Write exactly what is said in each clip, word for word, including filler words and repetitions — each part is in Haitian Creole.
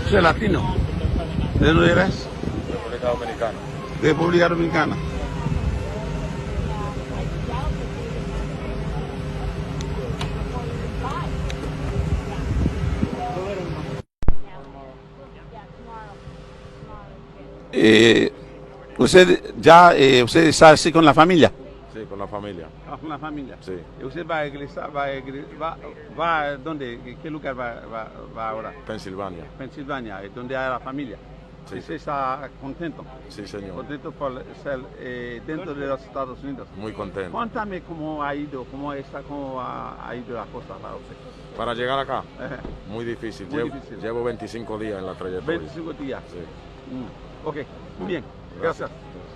Soy latino. ¿De dónde eres? República Dominicana. República Dominicana. Eh, usted ya, eh, usted está así con la familia. Sí, con la familia. Ah, con la familia. Sí. ¿Y usted va a iglesia, va a iglesia, va, va dónde? ¿Qué lugar va, va, va ahora? Pensilvania. Pensilvania, es donde hay la familia. Sí. Usted está contento. Sí, señor. Contento por ser, eh, dentro de los Estados Unidos. Muy contento. Cuéntame cómo ha ido, cómo está, cómo ha, ha ido la cosa para usted. Para llegar acá, ajá, muy difícil. Muy difícil. Llevo, llevo veinticinco días en la trayectoria. Veinticinco días. Sí. Mm. Ok, muy bien. Gracias. Gracias.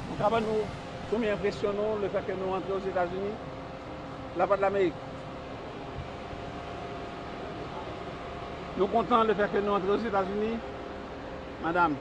Nou ka ban nou premye enpresyon nou, le fè ke nou antre Ozetazini, Lavwadlamerik. Nou kontan le fè ke nou antre Ozetazini, madanm.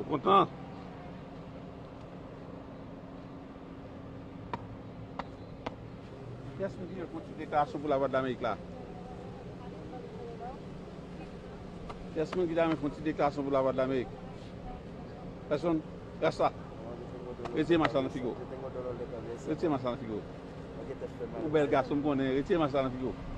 Ou kontan? Kiyès moun ki vle fè yon ti deklarasyon pou Lavwadlamerik la? Kiyès moun ki ta renmen fè yon ti deklarasyon pou Lavwadlamerik? Pèsonn? Rès la. Retire mas la nan figi w. Retire mas la nan figi w. Ou bèl gason, m konnen. Retire mas la nan figi w.